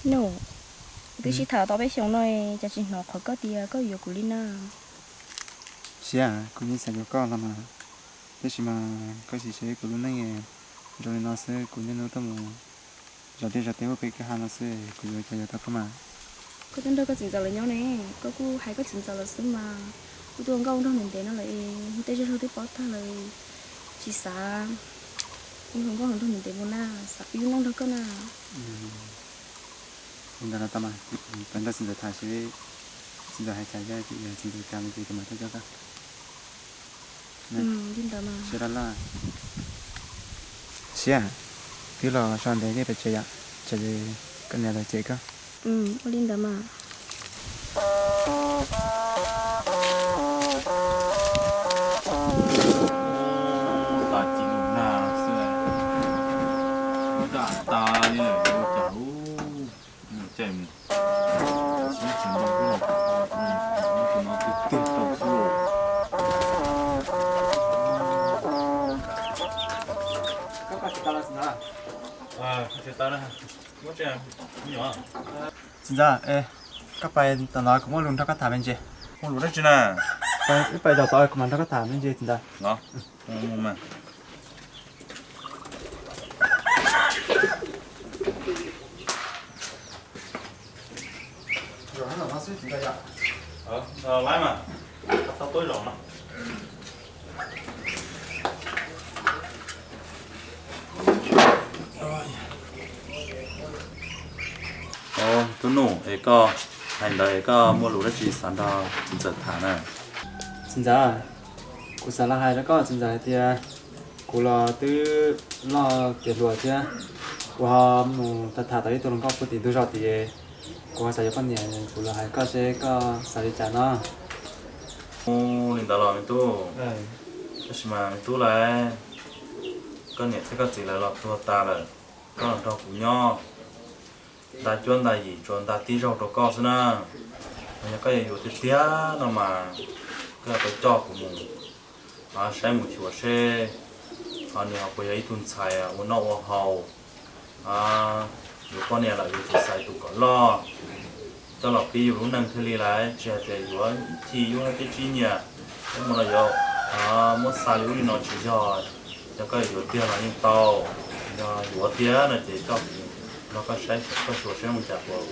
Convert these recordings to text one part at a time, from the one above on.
Nuj, twb sib tham tau peb xyoos no, cas tsis hnov qhov koj tias koj yuav kuv li na? Siab, kuv yeej xav yuav koj los mas, tab sis mas koj sim saib kuv lub neej zoo li no xwb, kuv niaj hnub tuaj mus zov dej zov teb ua pem kwj ha no xwb, kuv yuav cas yuav tau koj mas. Koj tuaj nrog koj txiv ntxawm lawv nyob ne, koj kuj hais koj txiv ntxawm lawv xwb mas. Kuj tuaj nkauj nrog ntev ntev no lawm, tej zej laug twb paub tag lawm, tsis xav ib hluas nkauj hluas nraug ntev ntev mus na, xav pib lub neej nrog koj na. Li ntawd los tau mas, peb nrog txiv ntxawm tham seb txiv ntxawm hais cas, yog txiv ntxawm kam no ces kuv mam tuaj coj koj. Siab laj laj. Siab, twb los so ntev yeej pes tsawg yom, tsam koj niam lawv cem koj. Ua li ntawd mas. Tas ci nug nag xwb, daj tas li lawm ua cas lub nws caij mus. Xyov tsis nco lub los, tus no twg twg tau xwb los. Txiv ntxawm, koj pais tom no kuv muaj lus nrog koj tham me ntsis. Muaj lus dab tsi na? Wb pais zov tod kuv mam nrog koj tham me ntsis txiv ntxawm. Tub Nuj, es koj hais ntawd es koj muaj lus dab tsi xav nrog txiv ntxawm tham na? Txiv ntxawm, kuv xav los hais rau koj txiv ntxawm hais tias kuv los twb loj tiav hluas thiab, kuv ho mus tham tham tau ib tug hluas nkauj puag tim ntug zos tid, kuv ho xav yuav poj niam, kuv los hais koj seb koj xav li cas no. Ua li ntawd los me tub, tab sis mas me tub lauj, koj niam thiab koj txiv lawv los tuag tas lawm, koj los nrog kuv nyob, nta cuab nta yim tsuas nta tib zaug rau koj xwb na. Yog koj yuav yuav tiag tiag no mas koj tau coj kuv mus saib mus xyuas seb ho nws ho puas yog ib tug ntxhais ua noj ua haus, yuav poj niam lawm yuav tsum xaiv tus kom loj, coj los pib yus lub neej thiaj li laiv, tsis hais tias yuav ib chim yub hab tib tsib nyiam, yuav mus los yuav muab xa li ub li no tsis yog. Yog koj yuav tiag los yeej tau, yog yuav tiag no ces coj kuv nrog koj saib, koj xyuas saib ua cas puas,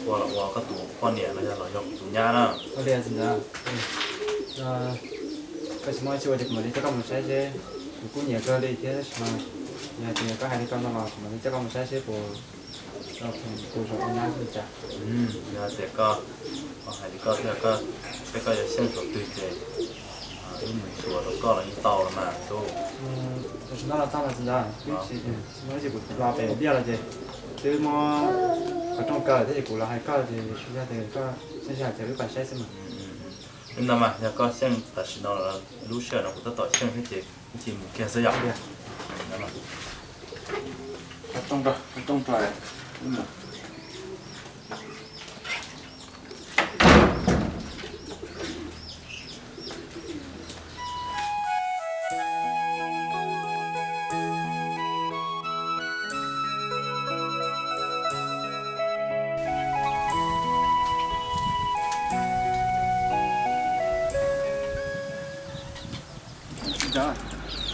puas los ua koj tus poj niam los yog los yog kuv tus nyab na. Koj tsis muaj ib txhia ua ces kuv mam li coj koj mus saib seb, kuv kuj nyiam kawg li thiab tab sis mas yog tias koj hais li koj no los kuv mam li coj koj mus saib seb puas puas zoo ua nyab li cas. Yog tias koj hais li koj thiab, seb koj yuav xyeej suav twg ces wb mus xyuas rau koj los yeej tau los mas tub. Tam sim no los tau mas txiv ntxawm, twb tsis muaj ib txhia kuv los pem tiaj los ces twb muab qhov rooj kaw lawm thiab ces kuv los hais koj ces yog tias koj xyeej sij hawm ces wb pais saib xwb mas. Li ntawd mas yog koj xyeej tam sim no lub sij hawm no kuv tab tom xyeej thiab ces ib chim mus kiag xwb yom.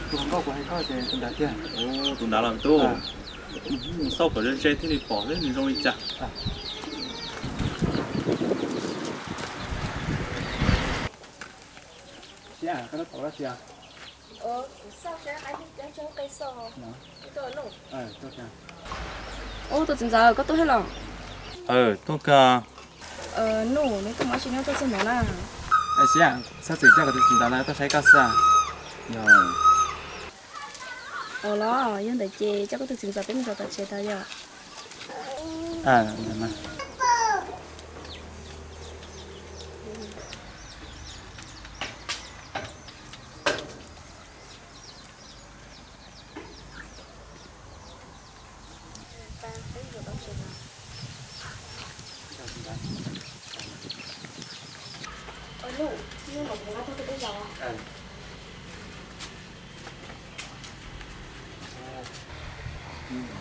Tus hluas nkauj kuv hais koj ces tus ntawd tiag. Tus ntawd los tub, mus xauj kom ze ze thiaj li pom xwb nws zoo li cas. Siab, koj tab tom ua dab tsi? Ub, tus txiv ntxawm, koj tuaj thiab los? Tuaj kawg. Nuj, neb tuaj mus dab tsi neb tuaj txog no na? Siab, txhob txwm coj kuv tus txiv ntxawm no tuaj saib koj xwb. Ua los yog ntawd ces coj koj tus txiv ntxawm peb mus zov tom tsev tas yom.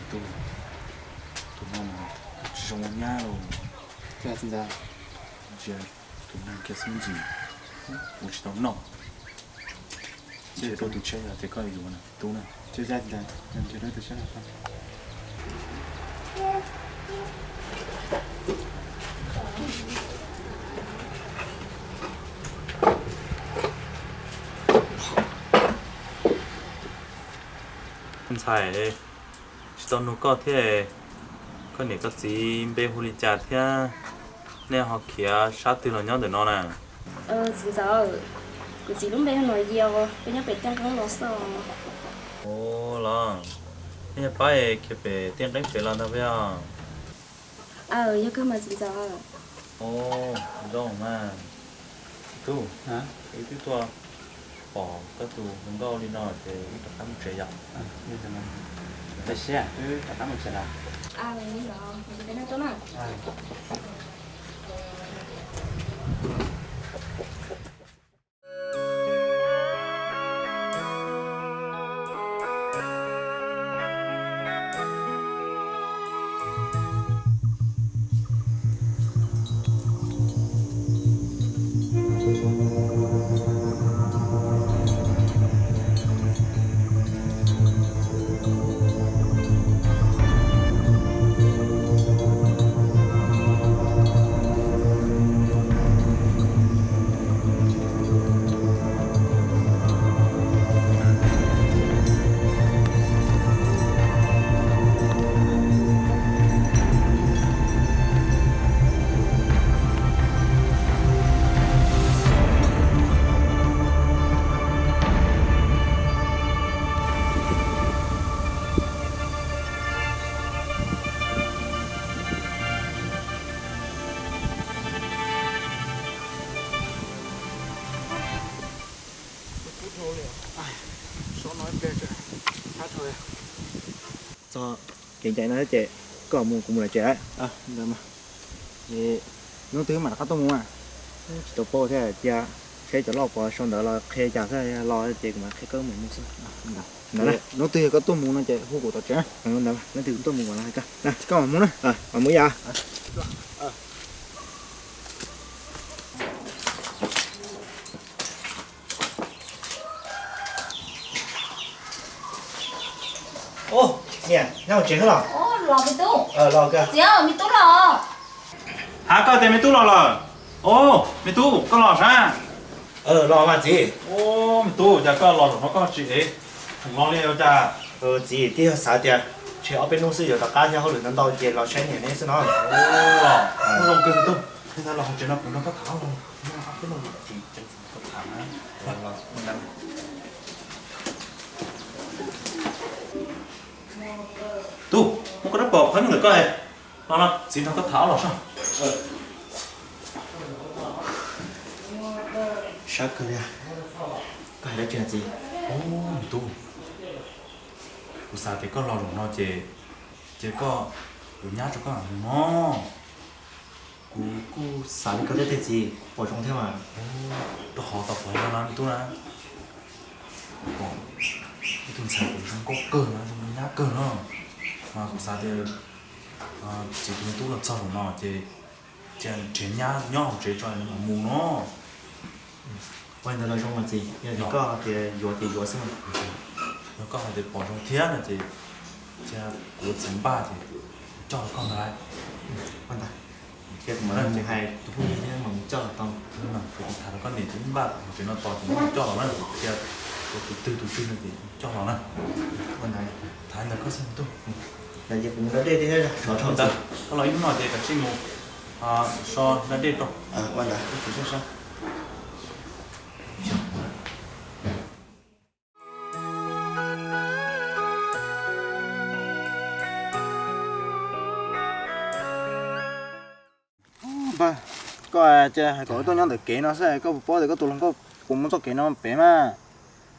Tus, tus no mas twb tsis Zoo nyab los. Ntsia tus neeg kiag xwb ntsis, kuv tsis tau noj. Ntshe rau tus tsheb yog tias koj yuav na tub na. Ntxhais, tsis tau nug koj thiab, koj niam koj txiv npe hu li cas thiab nej ho khiav sab twg los nyob ntawm no na? Txiv ntxawm, kuv txiv lub npe hu Nuam Yias, peb nyob pem Tiaj Nqeeb no xwb. Ua los, nej yog pab es khiav pem Tiaj Nqeeb pem los ntag puas yog? Aw, yog kawg mas txiv ntxawm. Ua, zoo mas. Tub, wb twb tuaj pom koj tus hluas nkauj li no ces wb rov qab mus tsev yom. Wb rov qab mus tsev lawm. Txog kev cai no ces koj mus kuv mus lawm tsev. Hnub twg mam rov qab tuaj mus. Tsis tau paub thiab cia seb cov loj puas sau ntawv los qhia cas xwb, los ces kuv mam qhia koj mus mus xwb. Hnub twg yog koj tuaj mus no ces hu kuv tom tsev. Hnub twg kuv tuaj mus kuv los hais koj. Koj mam mus na, mam mus yom. Ub, niam, nyob hauv tsev los? Los me tub. Los kawg. Txiv, me tub los. Hab, koj tias me tub los lawm. Ub, me tub, koj los sab? Los mas txiv. Ub, me tub, cas koj los zaum no koj tsis ev khoom los li ua cas? Txiv, twb yog xav tias tshe ob peb hnub xwb yuav rov qab thiab, hauj lwm ntau ntau ces los saib niam neb xwb no. Ub, zoo kawg me tub. Los hauv tsev no kuv nrog koj tham ob peb lo lus tseem ceeb koj tham na. Tub, muaj koj rab phom qhov ntawm koj, los no txiv nrog koj tham ob los soj. Sab kawg li, koj hais dab tsi txiv? Ub, tub, kuv xav tias koj los zaum no ces, ces koj yuav nyab rau koj mus no. Kuv kuj xav li koj thiab tiag txiv, pom zoo thiab mas. Rau qhov tau pom no na me tub na, pom ib tug ntxhais kuv zoo nkauj kawg na, zoo li nyab kawg no, mas kuv xav tias txiv tus me tub los txog zaum no ces cia nrhiav nyab nyob hauv tsev tso mam mus no. Ua li ntawd los zoo mas txiv, yog tias koj tias yuav ces yuav xwb. Yog koj hais tias pom zoo thiab no ces cia kuv txiv npaj ces coj los koj ntag lauj. Ua ntag, ces kuv mam li hais tus phooj ywg thiab mam coj los tau. Kuv tham rau koj niam ces npaj hauv tsev no tos ces mam coj los na, cia tus twg tus twg no ces coj los na. Ua ntawd, tham ntawd koj xwb tub. Ntawd ces kuv mus da dej thiab, koj los ib hnub no ces kav tsij mus so da dej rau. Ua ntawd. Npawg, koj ces hais kom wb tuaj nyob ntawm kev no xwb, koj puas paub tias koj tus hluas nkauj puas mus txoj kev no pem mas?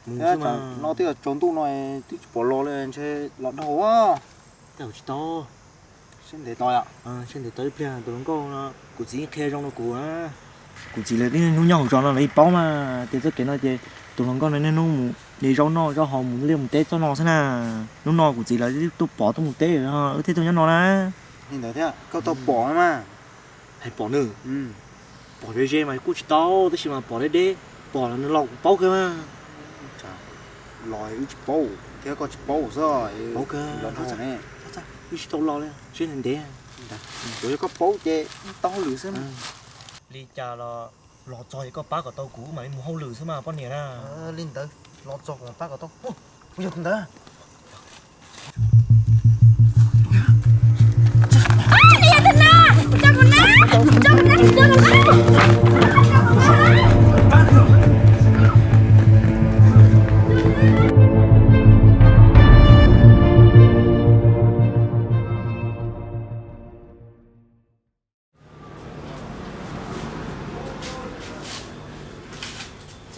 Mus xwb mas. No twb yog tsaus ntuj no twb tsis pom los li, ntshe los dhau. Tej zaum tsis tau. Seb ntev tos yom. Seb ntev tos ib pliag, tus hluas nkauj no kuv txiv qhia zoo rau kuv na. Kuv txiv lawv tib hnub nyob hauv zos no lawv yeej paub mas, tias txoj kev no ces tus hluas nkauj no niaj hnub mus de zaub noj zaub haus, mus liaj mus teb txoj no xwb na. Hnub no kuv txiv lawv twb tuaj pom tuaj mus teb, wb thiaj tuaj nyob no na. Li ntawd thiab koj tau pom mas. Hais pom nws, pom ze ze mas kuj tsis tau, tab sis mas pom deb deb, pom los nws los kuv paub kawg mas. Los wb tsis paub thiab koj tsis paub xwb. Paub kawg, wb tsis tau los li, seb ntev ntev. Ua yog koj paub ces wb tau hauj lwm xwb. Li cas los los txog ces koj pab kom tau kuv mam li mus hauj lwm xwb mas poj niam na. Li ntawd los txog kuv mam pab kom tau. Kuv yog tus ntawd.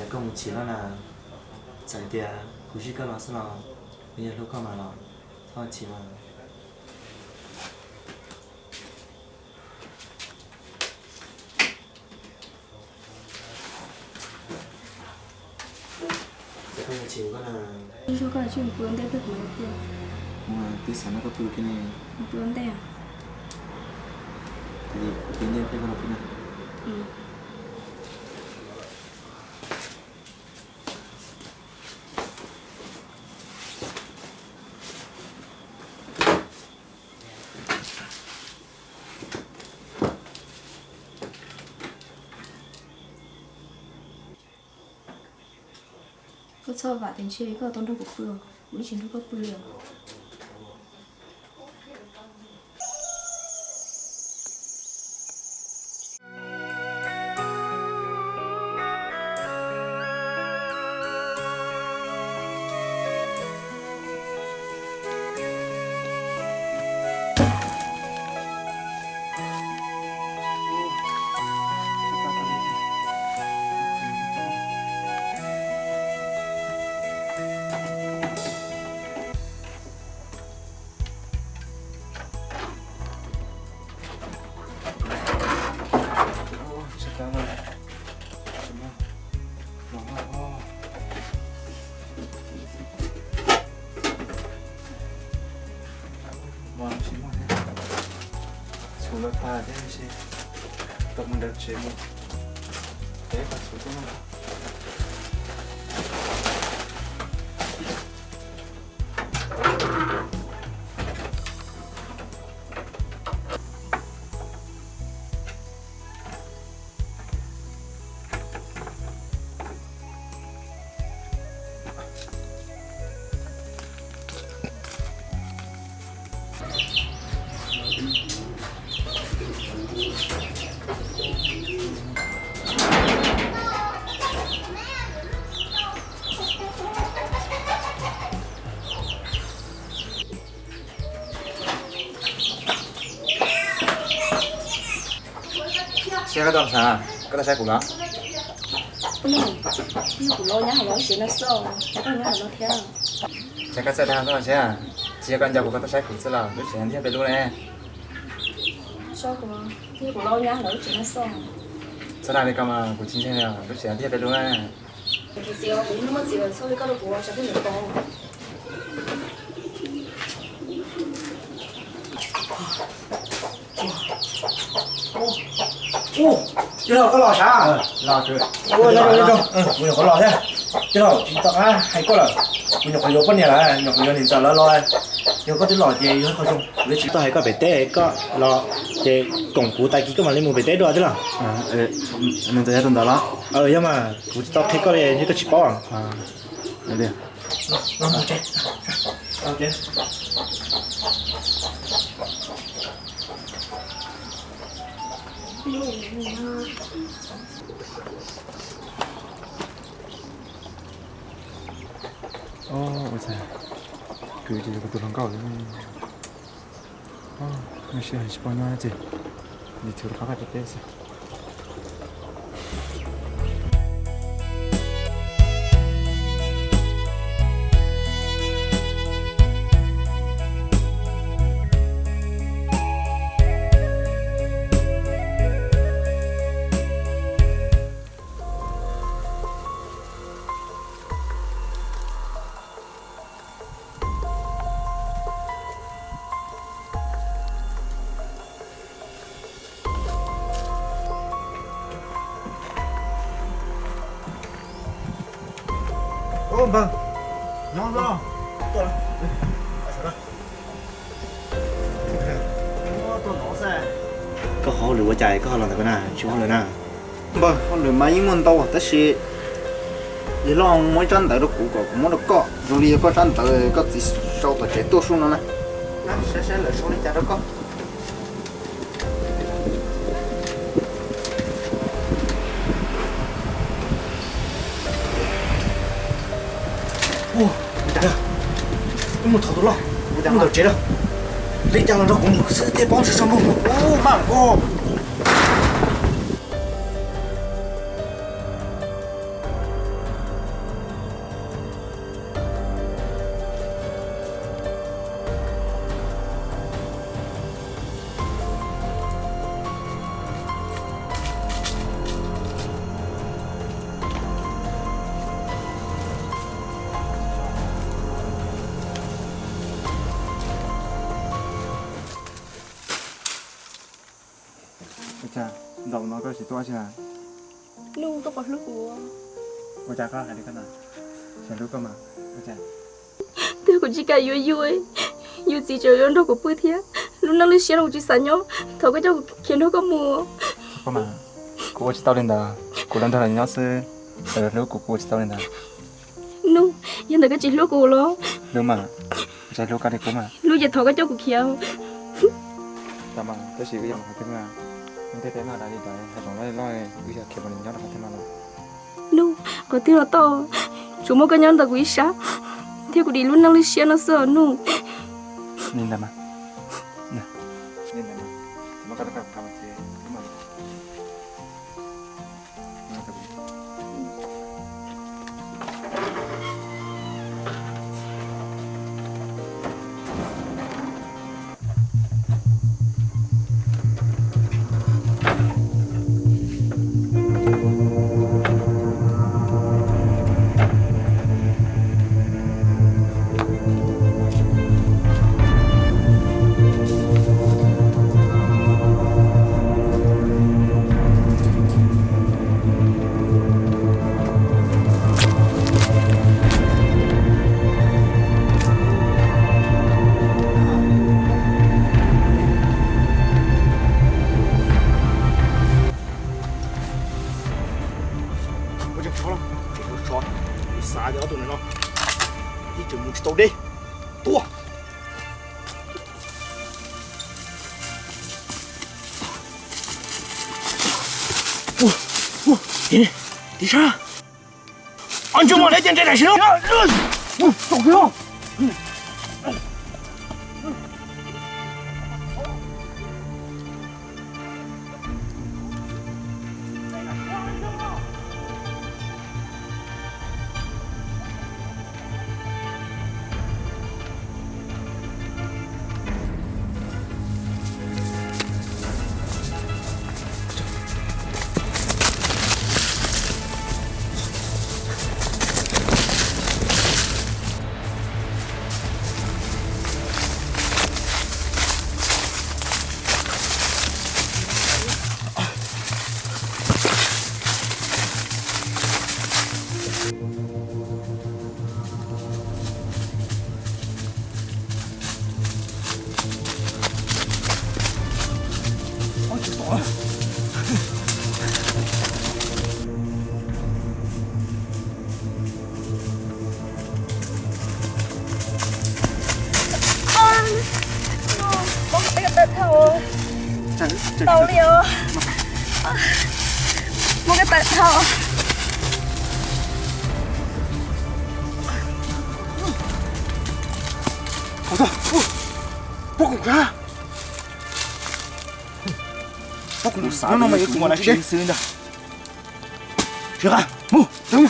Cas koj mus chim lawm na? Txawm tias kuv zij koj los xwb los kuv yeej hlub koj mas los, txhob chim mas. Cas koj mus chim koj na? Ib zaug koj tsis mus pw ua ntej peb kuv tias. Mus tib xav nrog koj pw kiag ne. Mus pw ua ntej. Kuv pw ntej peb koj los pw na. Koj txhob vam tias ntshe koj tau nrog kuv pw, kuv yeej tsis nrog koj pw li os. Txhuv los tag thiab, tau mus nrhiav tsev mus. Peb qhov txhuv tuaj. Saib koj tau sav, koj tau saib kuv los? Yog kuv los nyab hauv lub tsev no xwb, koj nyob hauv no thiab. Saib koj txawj dag tuaj saib, tsis yog koj nco kuv koj tau saib kuv xwb los lub tsev no twb yog peb lub ne. Txhob dag li ko mas kuv tsis ntseeg li, lub tsev no twb yog peb lub na. Kuv txiv, kuv muaj txiv lawm, txhob li koj rau kuv tsam pheej ntawd tau. Tij laug koj los sav? Kuv nyuam qhuav los thiab. Tij laug, tsis tom qab hais koj lawm, kuv nyuam qhuav yuav poj niam lawm, nyuam qhuav yuav niam ntxawm lawv los. Yog koj twb los ces yog ib qho zoo, kuv twb tsis tau hais koj pem teb, koj los ces koom kuv tag kis koj mam li mus pem teb dua tij laug. Niam ntxawm yog tus ntawd los? Yog mas, kuv tsis tau qhia koj li, koj tsis paub. Ua tsaug, kwv ces yog kuv tus hluas nkauj li. Nyob siab tsis pom nyob ces, yus tsuas rov qab pem teb xwb. Npawg, nyob zoo. Koj qhov hauj lwm ua cas koj ho los ntawm ko na, tsis muaj hauj lwm na? Npawg, hauj lwm mas yeej muaj ntau tab sis yawg loj muab ib tsab ntawv rau kuv kom kuv muab rau koj, zoo li yog koj tsab ntawv koj txiv sau tom tsev tuaj sub no na. Saib saib lawv sau li cas rau koj. Ua, wb mus thov tus loj, wb mus ntawm tsev lawm. Li cas los nrog kuv mus xwb thiaj paub tsis tso nplooj. Ua, maj mus. Ua cas zaum no koj tsis tuaj ua si na? Nuj, koj puas hlub kuv? Ua cas koj hais li koj na? Tsis hlub koj mas. Ua cas? Twb kuv tsis kam yuav yus, yus txiv tseem yuav nrog kuv pw thiab. Lub neej lub siab no kuv tsis xav nyob, thov koj coj kuv khiav nrog koj mus. Koj mas, kuv ua tsis tau li ntawd, kuv los nrog lawv nyob xwb, lawv hlub kuv kuv ua tsis tau li ntawd. Nuj, yog ntawd koj tsis hlub kuv los? Hlub mas, kuv tsis hlub koj li kuv mas. Hlub ces thov koj coj kuv khiav. Tau mas, tab sis wb yuav mus qhov twg na? Wb tej teb no dag li ntawd, hav zoov loj li loj, wb yog khiav mus nyob rau qhov twg no los? Nuj, qhov twg los tau, tsuas muaj koj nyob ntawm kuv ib sab thiab kuv dim lub neej lub siab no xwb os Nuj. Li ntawd mas, li ntawd mas, tsis muaj koj los koj qha mas tsis Ua tseem tsov los, tseem tsov, kuv xav tias ob tug ntawm no yeej tseem mus tsis tau deb. Tuaj. Ua, ua, tim, tim sab. Ob ntsej muag lawv cia nres tam sim no. Muab koj tawm dhau. Tau li os. Muab koj tawm dhau. Pab kuv, pab kuv, no mas yuav tsum mus tsis deb xwb ntag. Tsis qa, mus. Nuj,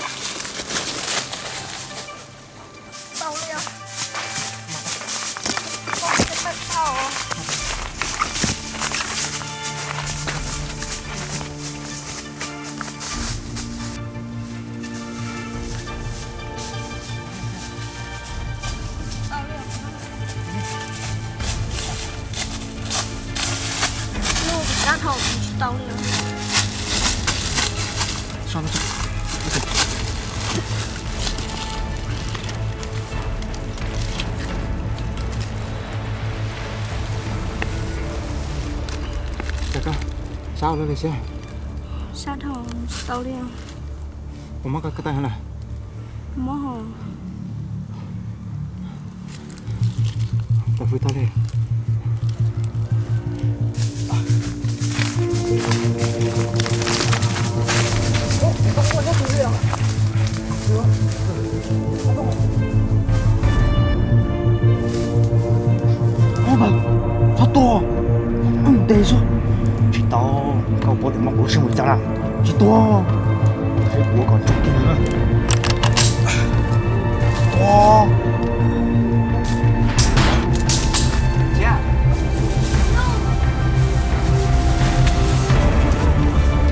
kuv sab dhau, kuv tsis tau li os. Sau no tso. Sab lawm li siab. Sab dhau, tsis tau li. Ua mob koj koj taij hov lawm. Mob hos. Tau fwj tag li. Txhob tuag, ntev xwb. Tsis tau, koj paub tias muab kuv lub siab mus li cas na. Tsis tuag, saib kuv ua kom tsaug kiag li na.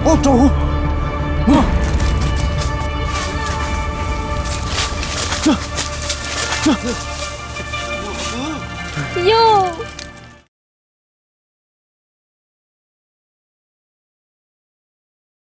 Ua rau, yog.